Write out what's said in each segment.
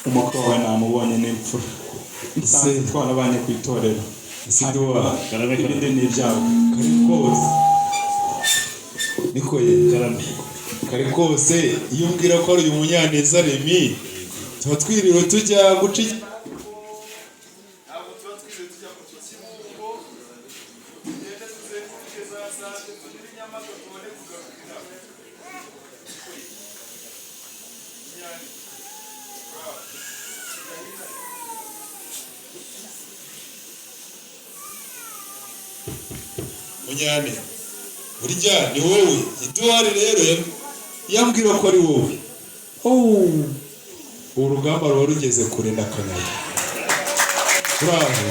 Umukwe wawe namubonye n'imfura, nsanze twarabanye ku itorero. Siduwa. Karame, karame. Ibindi ni ibyawe. Kare kose, niko ye. Karame. Kare kose, iyo umbwira ko ari uyu Munyaneza Remi, tuba twiriwe tujya guca Ntabwo tuba twiriwe tujya mu Kibungo, tugende tuzenguruke za Sake, tugere i Nyamata, tubone kugaruka inaha. Inyanya. Bravo. Gahina. Munyane, burya ni wowe Iduwari rero yambwira ko ari wowe. Oh, urugamba ruba rugeze kure ndakanyaga. Bravo,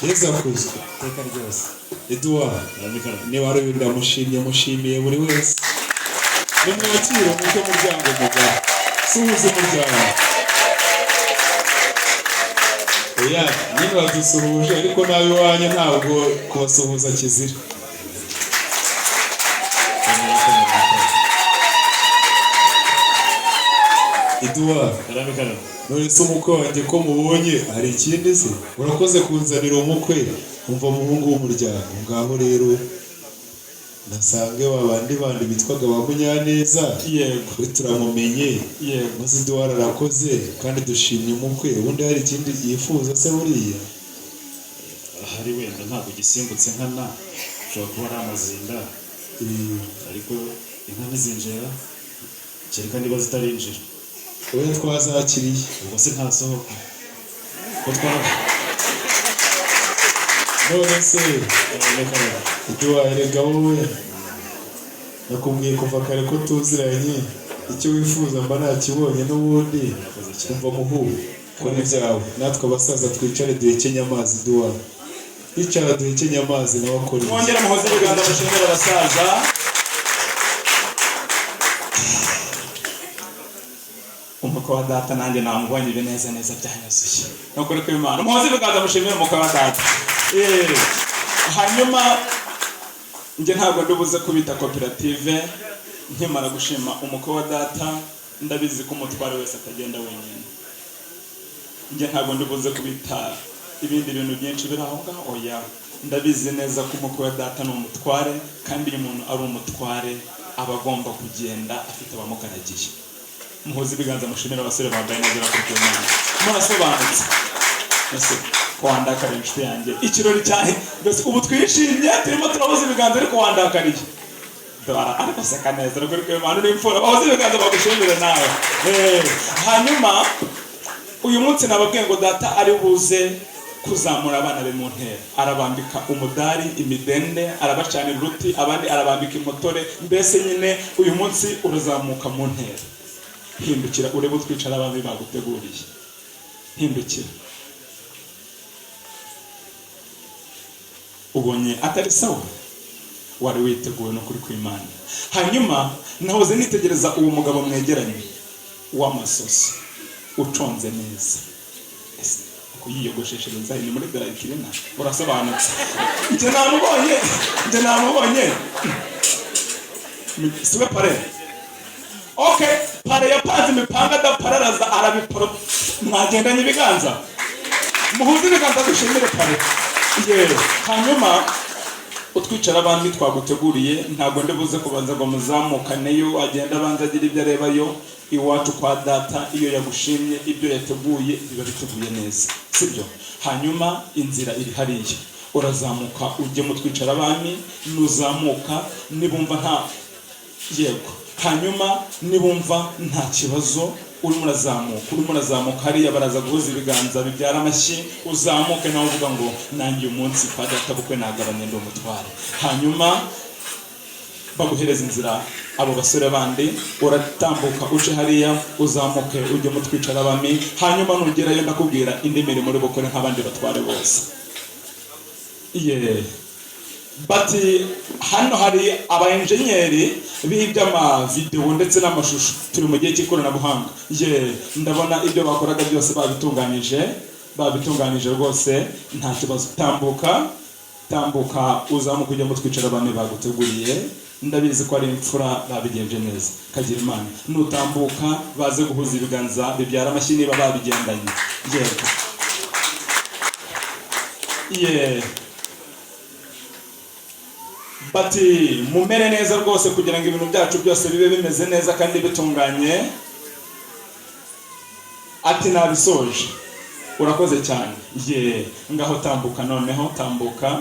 Yezu akuzwe. Iteka ryose. Eduwari. Karame, karame. Niba ari uyu, ndamushimye, mushimiye buri wese. Nimwakire umukwe, muryango mugari, suhuza umuryango. Oya nyine badusuhuje, ariko nawe iwanyu ntabwo kubasuhuza kizira. Komera, komera, komera. Eduwari. Karame, karame. None se umukwe wanjye ko mubonye, hari ikindi se? Urakoze kunzanira umukwe. Umva muhungu w'umuryango, ngaho rero nasange babandi bandi bitwaga ba Munyaneza. Yego. We turamumenye. Yego. Maze Eduwari arakoze kandi dushimye umukwe. Ubundi hari ikindi yifuza se buriya? Ahari wenda ntabwo gisimbutse nkana, ushobora kuba ari amazinda, ariko inka ntizinjira, kereka niba zitarinjira. Wowe twazakiriye. Ubwo se ntasohoka ko twara? None se? Karame, karame. Eduwari, rega wowe nakubwiye kuva kare ko tuziranye, icyo wifuza mba nakibonye n'ubundi. Murakoze cyane. Umva muhu, kora ibyawe, natwe abasaza twicare duhekenye amazi. Duwa, icara duhekenye amazi, nawe akora ibye. Mwongere muhoze ibiganza, mushimire abasaza. Umukwe wa data nanjye namubonye, ibineza neza byanyuzuye, ni ukuri kw'Imana. Muhoze ibiganza, mushimire umukwe wa data. Hanyuma njye ntabwo ndibuze kubita koperative nkimara gushima umukwe wa data. Ndabizi ko umutware wese atagenda wenyine. Njye ntabwo ndibuze kubita ibindi bintu byinshi biri aho ngaho, oya. Ndabizi neza ko umukwe wa data ni umutware, kandi iyo umuntu ari umutware aba agomba kugenda afite abamugaragiye. Muhuze ibiganza, mushimire abasore bambaye neza bakurikiye Imana. Murasobanutse. Ese ko wandakariye, inshuti yanjye? Ikirori cyahe mbese? Ubu twishimye, turimo turahuza ibiganza, ariko wandakariye. Dora, ariko seka neza, rukuri Imana n'imfura. Bahuze ibiganza bagushimire nawe. Hanyuma uyu munsi nababwiye ngo data ari buze kuzamura abana be mu ntera, arabambika umudari, imidende, arabacanira uruti, abandi arabambika impotore. Mbese nyine uyu munsi urazamuka mu ntera. Hindukira urebe utwicara abami baguteguriye. Hindukira, ubonye atari sawa? Wari witeguwe no kuri kw'Imana. Hanyuma nahoze nitegereza uwo mugabo mwegeranye w'amasoso uconze neza. Ese kuyiyogosheshereza ni muri dry cleaner? Urasobanutse. Njye namubonye, njye namubonye. Siwe pare? Okay, pare yapanze imipanga adapararaza, arabiporo. Mwagendanye ibiganza, muhuze ibiganza, dushimire pare yewe. Hanyuma utwicara abandi twaguteguriye, ntabwo ndibuze kubanza ngo muzamukaneyo, agenda abanza agira ibyo arebayo. Iwacu kwa data, iyo yagushimye, ibyo yateguye biba biteguye neza, sibyo? Hanyuma inzira iri hariya, urazamuka ujye mu twicara abami. Nuzamuka nibumva nta, yego, hanyuma nibumva nta kibazo, urimo urazamuka, urimo urazamuka hariya, baraza guhuza ibiganza bibyara amashyi. Uzamuke nawe uvuga ngo nanjye uyu munsi kwa data bukwe nagabanye, ndi umutware. Hanyuma baguhereza inzira abo basore bandi, uratambuka uce hariya, uzamuke ujye mu twicara abami. Hanyuma nugerayo ndakubwira indi mirimo uri bukore nk'abandi batware bose. Yeah. Bati hano hari aba enjenyeri b'iby'amavidewo ndetse n'amashusho, turi mu gihe cy'ikoranabuhanga. Ye, ndabona ibyo bakoraga byose babitunganyije, babitunganyije rwose, nta kibazo. Tambuka, tambuka, uzamuka ujya mu twicara abami baguteguriye. Ndabizi ko ari imfura, babigenje neza. Kagira Imana, nutambuka baze guhuza ibiganza bibyara amashyi niba babigendanye. Yego, yeah. Bati mumere neza rwose kugira ngo ibintu byacu byose bibe bimeze neza kandi bitunganye. Ati nabisoje, urakoze cyane. Ye, ngaho tambuka noneho, tambuka.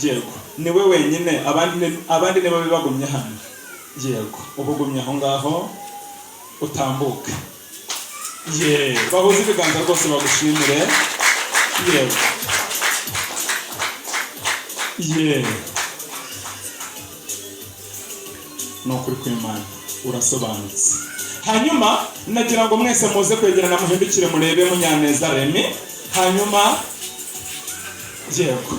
Yego, niwe wenyine, abandi nibo bagumye hano. Yego, uba ugumye aho ngaho, utambuke. Ye, bahuze ibiganza rwose bagushimire. Yego, ye, ni ukuri kw'Imana urasobanutse. Hanyuma nagira ngo mwese muze kwegerana, muhindukire murebe Munyaneza Remy. Hanyuma yego,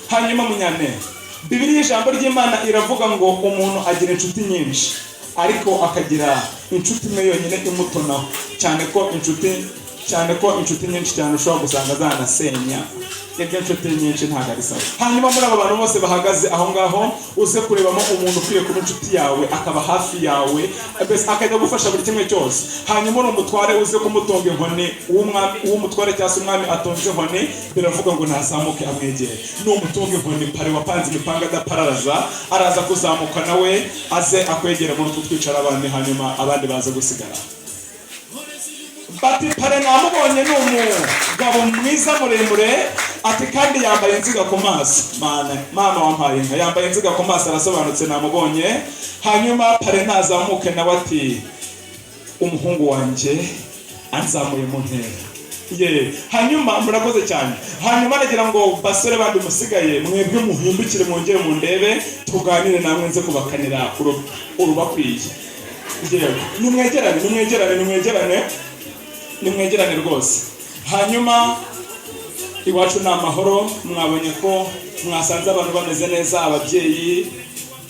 hanyuma Munyaneza, Bibiliya, ijambo ry'Imana iravuga ngo umuntu agira inshuti nyinshi, ariko akagira inshuti imwe yonyine imutonaho, cyane ko inshuti nyinshi cyane ushobora gusanga zanasenya. Ibyo inshuti nyinshi ntabwo ari sawa. Hanyuma muri aba bantu bose bahagaze aho ngaho, uze kurebamo umuntu ukwiye kuba inshuti yawe, akaba hafi yawe, mbese akajya gufasha buri kimwe cyose. Hanyuma uri umutware, uze kumutunga inkoni. W'umwami, w'umutware cyangwa se umwami atunze inkoni, biravuga ngo nazamuke amwegere. Numutunga inkoni, pare wapanze imipanga adapararaza araza kuzamuka nawe aze akwegere muri utwo twicara abandi, hanyuma abandi baze gusigara. Bati pare namubonye, ni umugabo mwiza muremure, ati kandi yambaye inziga ku maso. Mana, mama wampaye inka, yambaye inziga ku maso, arasobanutse, namubonye. Hanyuma pare nazamuke nawe ati umuhungu wanjye anzamuye mu ntera. Ye, hanyuma murakoze cyane. Hanyuma nagira ngo basore bandi musigaye, mwebwe muhindukire mwongere mundebe, tuganire namwe, nze kubakanira urubakwiye. Yego, nimwegerane, nimwegerane, nimwegerane, nimwegerane rwose. Hanyuma iwacu ni amahoro, mwabonye ko mwasanze abantu bameze neza, ababyeyi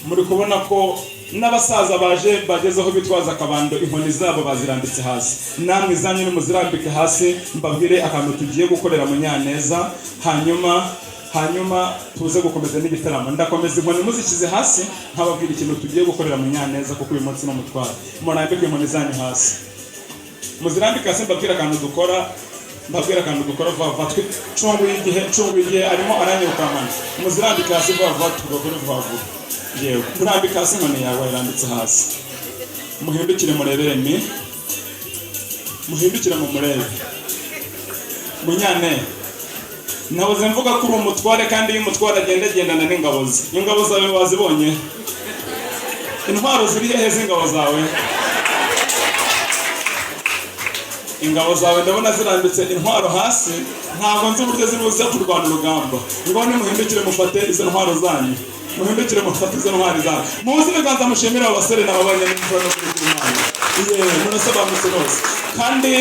muri kubona ko n'abasaza baje bagezeho bitwaza akabando, inkoni zabo bazirambitse hasi. Namwe izanyu nimuzirambike hasi, mbabwire akantu tugiye gukorera Munyaneza, hanyuma tuze gukomeza n'igitaramo. Ndakomeza inkoni muzishyize hasi, nkababwira ikintu tugiye gukorera Munyaneza, kuko uyu munsi ni umutware. Murambike inkoni zanyu hasi, muzirambike hasi, mbabwire akantu dukora, mbabwire akantu dukora vuba vuba. Ncunguye igihe, ncunguye igihe, arimo aranyirukankana. Muzirambike hasi vuba vuba, tugakore vuba vuba. Yewe, murambike hasi inkoni yawe, irambitse hasi. Muhindukire murebere mi, muhindukire mu murebe Munyane. Nahoze mvuga ko uri umutware, kandi iyo umutware agenda agendana n'ingabo ze. Ingabo zawe wazibonye? Intwaro ziri hehe z'ingabo zawe? Ingabo zawe ndabona zirambitse intwaro hasi, ntabwo nzi uburyo ziri buze kurwana urugamba. Ngo nimuhindukire mufate izo ntwaro zanyu, muhindukire mufate izo ntwari zanyu. Muzi ibiganza, mushimire abo basore n'ababanye n'imfura no kuri Imana. Ye, murasobanutse rwose, kandi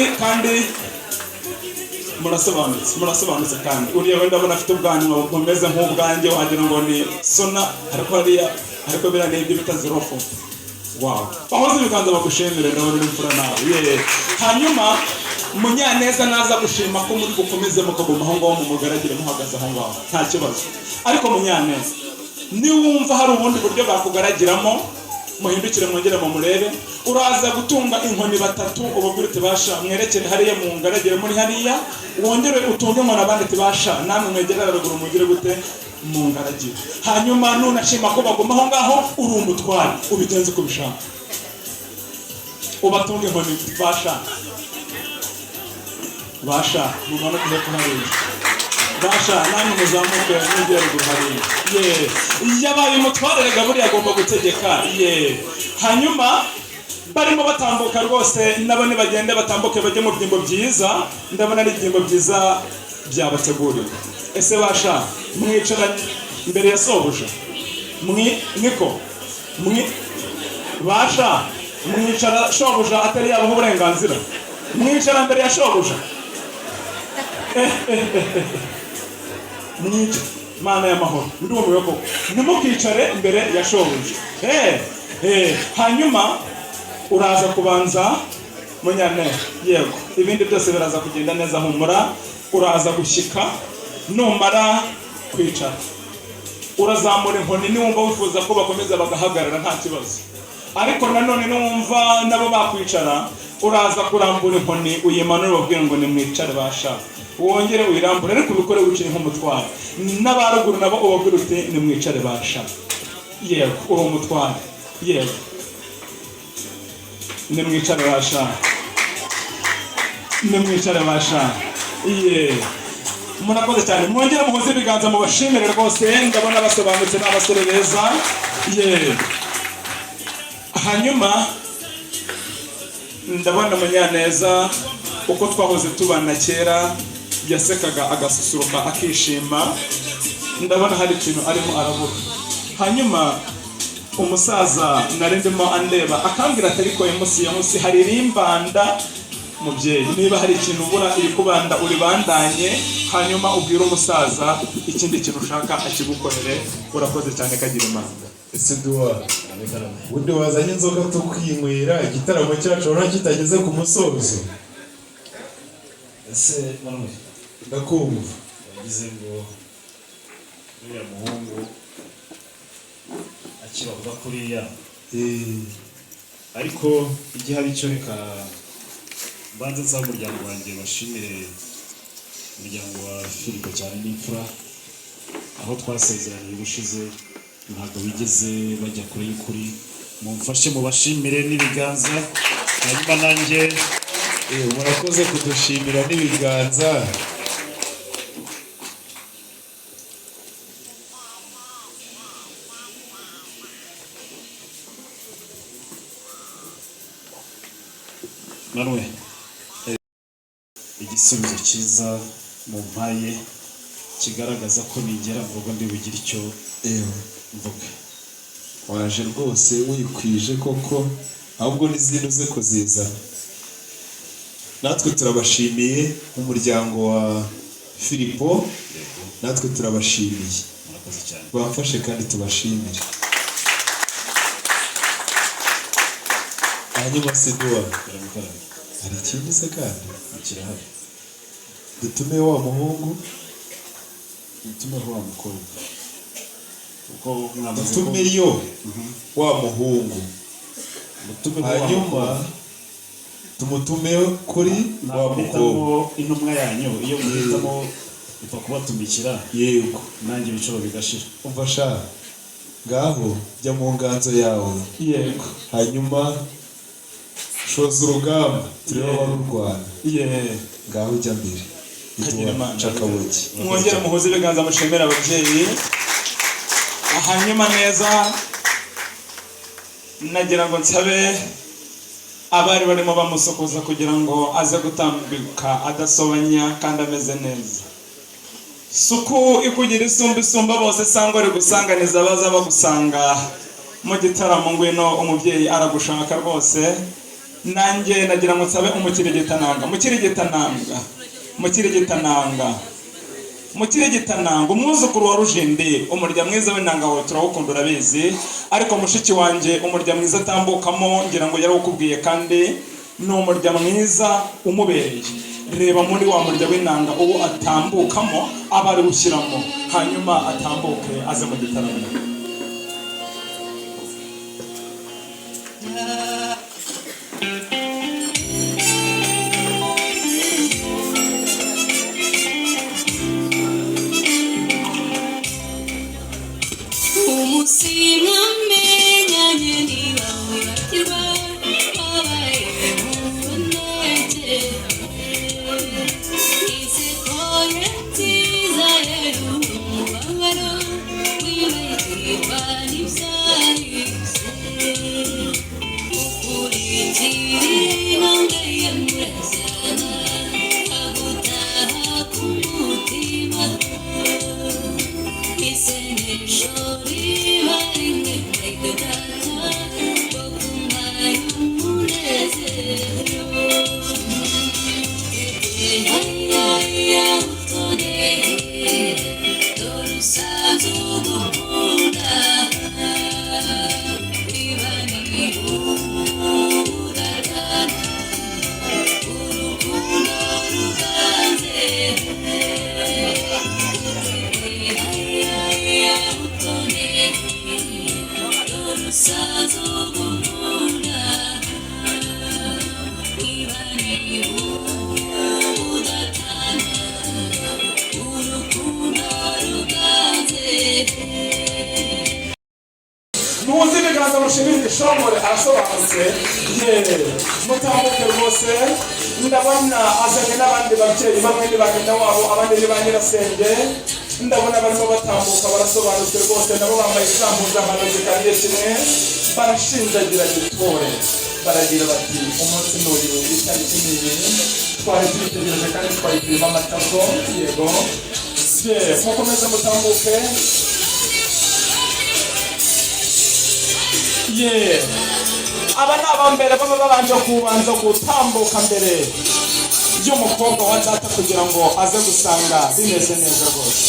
murasobanutse, murasobanutse. Kandi uriya wenda ndabona afite ubwanwa bumeze nk'ubwanjye, wagira ngo ni sona, ariko hariya, ariko biriya ni ibyo bita zirofo. Wow, bahoze ibiganza bagushimire, ndabona uri imfura nawe. Ye, hanyuma Munyaneza naza gushima ko muri bukomeze mukaguma aho ngaho, mumugaragire muhagaze aho ngaho, nta kibazo. Ariko Munyaneza, niwumva hari ubundi buryo bakugaragiramo, muhindukire mwongere mumurebe. Uraza gutunga inkoni batatu, ubabwire uti basha mwerekere hariya mungaragire muri hariya, wongere utunge inkoni abandi uti basha namwe mwegere haruguru mugire gute mungaragire. Hanyuma nunashima ko baguma aho ngaho, uri umutware, ubigenze uko ubishaka, ubatunge inkoni. Basha, basha, mumanuke hepfo hariya, basha namwe muzamuke mwegere ruguru hariya. Ye, yabaye umutware rega, buriya agomba gutegeka. Ye, hanyuma barimo batambuka rwose, nabo nibagende batambuke bajye mu byimbo byiza, ndabona ari ibyimbo byiza byabateguriwe. Ese basha mwicara imbere ya sobuja? Mwi niko mwi basha mwicara shobuja atari yabaho uburenganzira? Mwicara mbere ya shobuja? Mwica Mana y'amahoro, ndumiwe koko. Ntimukicare imbere ya shobuja. Hanyuma uraza kubanza Munyane, yego, ibindi byose biraza kugenda neza, humura. Uraza gushyika numara kwicara. Urazamura inkoni niwumva wifuza ko bakomeza bagahagarara, nta kibazo. Ariko nanone niwumva nabo bakwicara, uraza kurambura inkoni uyimanure, ubabwire ngo nimwicare basha, wongere uyirambure, ariko ubikore wicaye nk'umutware. N'abaruguru nabo ubabwire uti nimwicare basha. Yego, uri umutware. Yego, nimwicare basha, nimwicare basha. Ye, murakoze cyane. Mwongere muhuze ibiganza mubashimire rwose. Ndabona basobanutse, ni abasore beza. Ye, hanyuma ndabona Munyaneza, uko twahoze tubana kera, yasekaga agasusuruka akishima. Ndabona hari ikintu arimo arabura. Hanyuma umusaza nari ndimo andeba akambwira ati ariko emusi hari irimbanda. Mubyeyi, niba hari ikintu ubura, iri kubanda uribandanye, hanyuma ubwire umusaza ikindi kintu ushaka akigukorere. Urakoze cyane, kagira Imana. Ese duwa, ubundi wazanye inzoga tukwinywera, igitaramo cyacu urabona kitageze ku musozo? Ese Manuel? Ndakumva. Wagize ngo uriya muhungu akibavuga kuriya, ariko igihari cyo, reka mbanze nsaba umuryango wanjye bashimire umuryango wa Filipo cyane n'imfura. Aho twasezeraniye ubushize ntabwo bigeze bajya kure y'ukuri. Mumfashe mubashimire n'ibiganza, hanyuma nanjye Murakoze kudushimira n'ibiganza. Manuel, igisubizo cyiza mumpaye kigaragaza ko nigera mu rugo ndi bugire icyo Ewe, mvuga. Waje rwose wikwije koko, ahubwo n'izindi uze kuzizana. Natwe turabashimiye nk'umuryango wa Filipo, natwe turabashimiye. Murakoze cyane. Bamfashe kandi tubashimire. Hanyuma se duwa, Baramukarabye. hari ikindi se kandi? Kirahari. Dutume wa muhungu. Dutumeho wa mukobwa kuko mwamaze ko Dutumeyo wa muhungu. Mutumeho wa Hanyuma mukobwa. tumutume kuri wa Ntabwo mukobwa. muhitamo intumwa yanyu, iyo muhitamo ipfa kubatumikira. Yego. Nanjye ibicuro bigashira. Umva sha, ngaho jya mu nganzo yawe. Yego. Hanyuma shoza urugamba turebe abarurwana. Ye. Ngaho ujya mbere. Kagira Imana. Cakabugi. Mwongere muhuze ibiganza mushimire ababyeyi. Hanyuma neza, nagira ngo nsabe abari barimo bamusokoza kugira ngo aze gutambika adasobanya kandi ameze neza. Suku ikugira isumba isumba bose, sangwa rigusanganiza baza bagusanga mu gitaramo. Ngwino, umubyeyi aragushaka rwose. Nanjye nagira ngo nsabe umukirigitananga, mukirigitananga, mukirigitananga, mukirigitananga, umwuzukuru wa Rujindi, umurya mwiza w'inanga wawe turawukunda urabizi. Ariko mushiki wanjye, umurya mwiza atambukamo ngira ngo yarawukubwiye, kandi ni umurya mwiza umubereye. Reba muri wa murya w'inanga uwo atambukamo aba ari ushyiramo, hanyuma atambuke aze mu gitaramo. Umunsi mwamenyanye niba wibagirwa, wabaye umunezero. Inseko ye nziza yari umubabaro, wibagirwa n'ibyahise. Ukurikira intambwe ye murasana, agutaha ku mutima. Isengesho riba rimwe mureke data waguhaye umunezero. Ayaya utoneye, dore usanzwe ugukunda. Niba nihuratana, urukundo ruganze. Usanzwe ugukunda Ibane udatana Urukundo ruganze. Muhuze ibiganza mushimire igishongore, arasobanutse. Ye, mutambuke rwose. Ndabona azanye n'abandi babyeyi, bamwe ni ba nyina wabo, abandi ni ba nyirasenge. Ndabona barimo batambuka, barasobanutse rwose, nabo bambaye za mpuzankano zikariye kimwe, barashinjagira gitore, baragira bati: "Umunsi ni uyu, itariki ni iyi, twari tubitegereje kandi twayipima amatako." Yego ye, mukomeze mutambuke. Ye, aba ni abambere baba babanje kubanza gutambuka mbere y'umukobwa wa data kugira ngo aze gusanga bimeze neza rwose.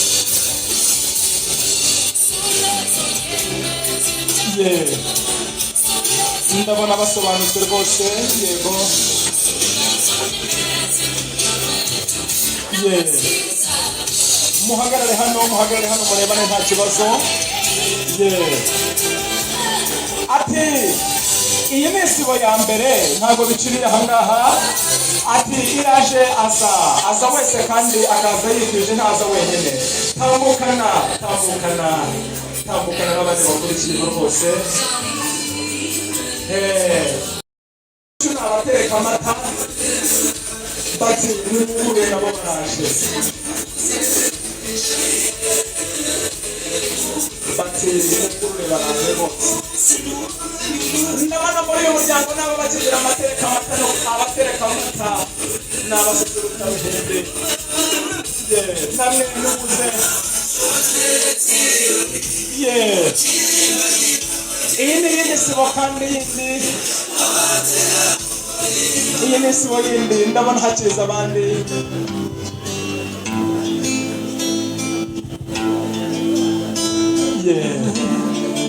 Ye, ndabona basobanutse rwose. Yego ye, muhagarare hano, muhagarare hano, murebane, nta kibazo. Ye, ati iyi ni isibo ya mbere, ntabwo biciriye ahangaha. Ati iraje, aza aza wese kandi akaza yikwije, ntaza wenyine. Tambukana, tambukana, tambukana n'abandi bakurikiye rwose. Ni abatereka amata, bati nimwugure, nabo baraje, bati nimwugure, baraje bose. Ndabona muri uyu muryango nabo bakigira amatereka amata, no abatereka amata ni abasusurutsa-ruhimbi. Namwe nubuze. Ye, iyi ni iyindi sibo kandi yindi, iyi ni isibo yindi. Ndabona hakiza abandi. Yeah.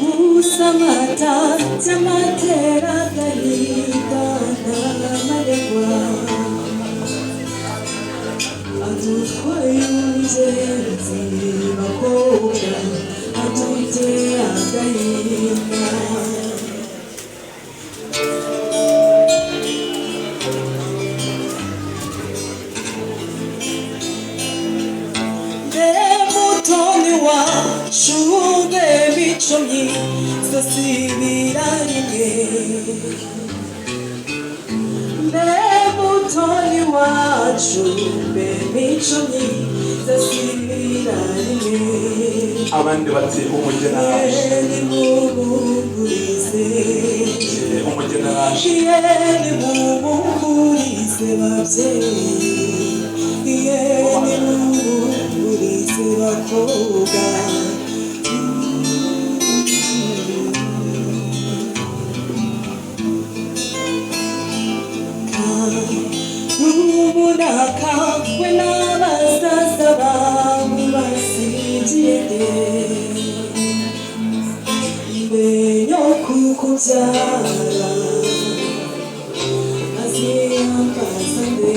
Musamata cyamatera agahinda n'amarerwa, adutwaye ingenzi bakobwa, aduteye agahinda. Mbe mutoni wacu, mbe mico myiza sibira rimwe, mbe mutoni wacu, mbe mico myiza sibira rimwe. Abandi bati umugeni araje. Nimumumburize. Umugeni araje. Nimumumburize babyeyi, ye nimumumburize bakobwa. N'ubunaka we n'abasaza bawe basigiye mbe kukubyara aziyambaza nde?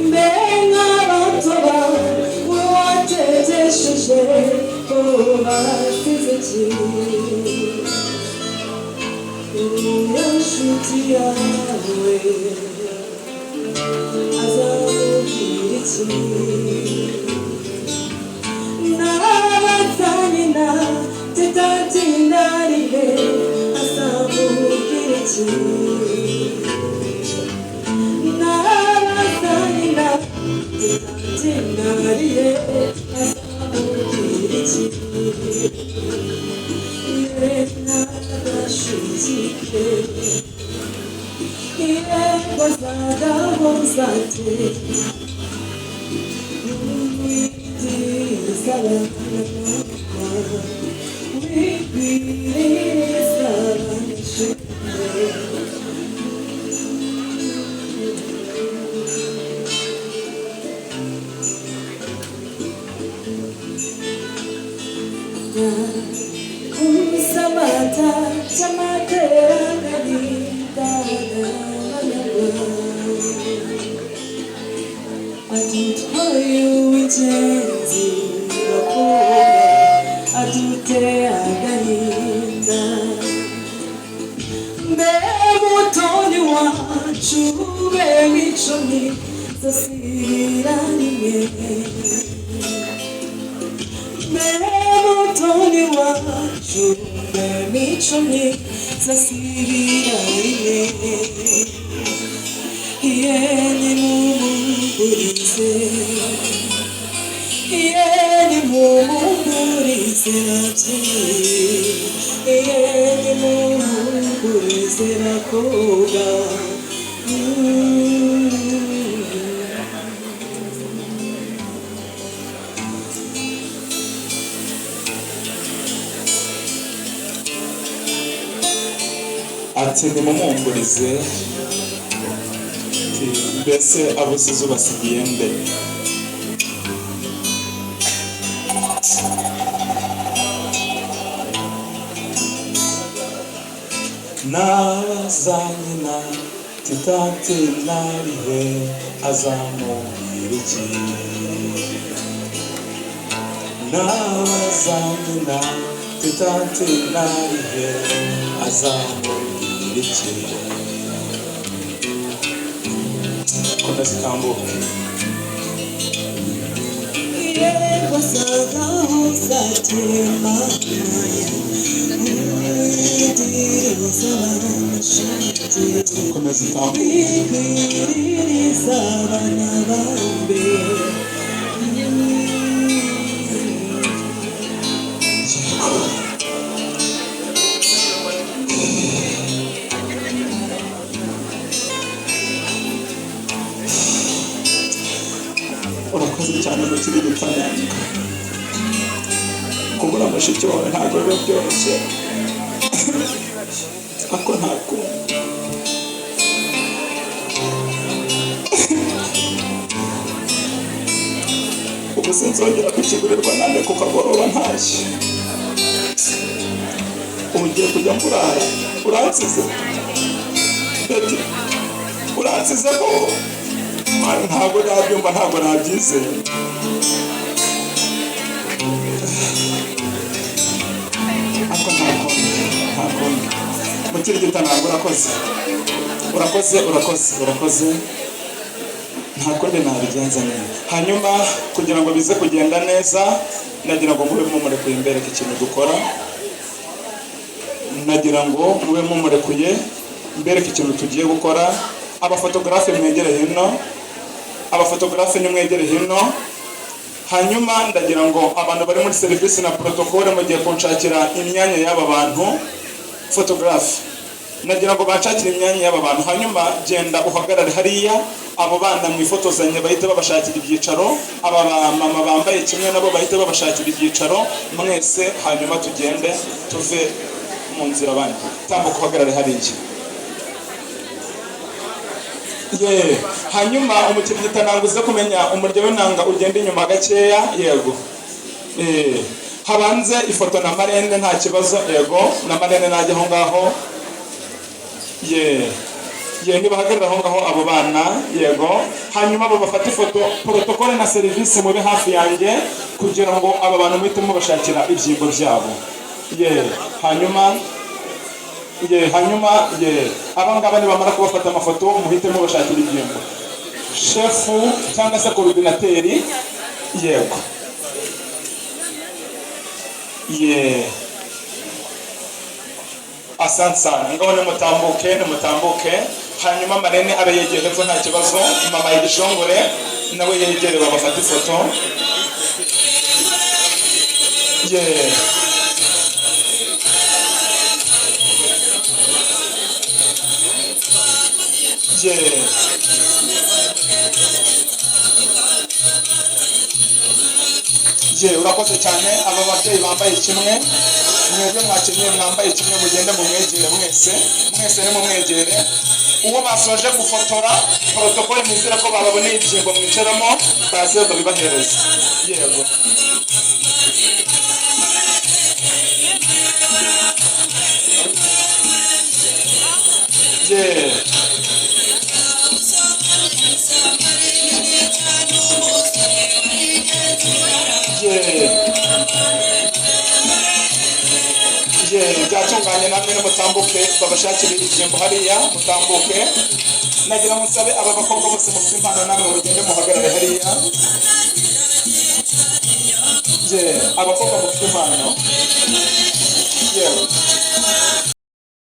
Mbe nk'abato bawe wategesheje bo basize iki? Iyo nshuti yawe azamubwira iki? N'abatanyina titatindarire azamubwira iki? N'abatanyina titatindarire azamubwira iki? N'agashutike yego zagahozate Samata chamatera gadita adutwaye uw'ingenzi bakobwa, aduteye agahinda. Wacu ube mico myiza sibira rimwe. Mutoni wacu ube mico myiza sibira rimwe. Yeni mumumurize, yeni mumumurize babyeyi, yeni mumumurize bakobwa. Ati nimumumburize. Ati mbese abo usize ubasigiye nde? Nabaza nyina titati narihe, azamubwira iki? Nabaza nyina titati narihe, azamubwira iki? Komeza utambuke. Yego sagaho satema Komeza utambuke. Bigwiririza abana bambe. Urakoze cyane gukiri gutanyanga. Kubura mushiki wawe ntabwo biba byoroshye, ariko nta kundi. Ubu sinzongera kukigurirwa nande ku kagoroba ntashye. Ubu ngiye kujya mburara. Uransize Betty, uransize koko. Ntabwo nabyumva, ntabwo nabyizeye. Ariko nta kundi, nta kundi. Mukirigita ntabwo, urakoze, urakoze, urakoze, urakoze. Nta kundi nabigenza neza. Hanyuma kugira ngo bize kugenda neza, nagira ngo mube mumurekuye mbereke ikintu dukora. Nagira ngo mube mumurekuye mbereke ikintu tugiye gukora. Abafotogarafe mwegere hino, abafotogarafe nimwegere hino. Hanyuma ndagira ngo abantu bari muri serivisi na protocole mugiye kunshakira imyanya y'aba bantu. Photographe, nagira ngo banshakire imyanya y'aba bantu. Hanyuma genda uhagarare hariya, abo bana mwifotozanye bahite babashakira ibyicaro, aba mama bambaye kimwe nabo bahite babashakira ibyicaro mwese. Hanyuma tugende tuve mu nzira. Abandi tambuka uhagarare hariya. Ye, hanyuma umukiriya ntabwo uze kumenya umuryo w'inanga, ugenda inyuma gakeya. Yego, habanze ifoto na marene, nta kibazo. Yego, na marene najya aho ngaho. Ye ye, nibahagarara aho ngaho abo bana. Yego, hanyuma abo bafata ifoto, protocole na serivisi mube hafi yanjye kugira ngo aba bantu muhite mubashakira ibyimbo byabo. Ye, hanyuma ye, hanyuma ye, aba ngaba nibamara kubafata amafoto muhite mubashakira ibyimbo. Shefu cyangwa se coordinateur. Yego, ye, asante sana. Ngaho nimutambuke, nimutambuke. Hanyuma marene abe yegeye hepfo, nta kibazo. Mama y'igishongore nawe yegere babafate ifoto. Ye ye ye, urakoze cyane. Aba babyeyi bambaye kimwe, mwebwe mwakenyeye mwambaye kimwe, mugende mumwegere mwese, mwese nimumwegere. Uwo basoje gufotora, protocole nizere ko bababoneye ibyimbo mwicaramo, baze babibahereza. Yego. Ye ye ye, byatunganye. Namwe nimutambuke babashakire ibyimbo hariya, mutambuke. Nagira ngo nsabe aba bakobwa bose mufite impano, namwe mugende muhagarare hariya. Ye, abakobwa mufite impano, yewe.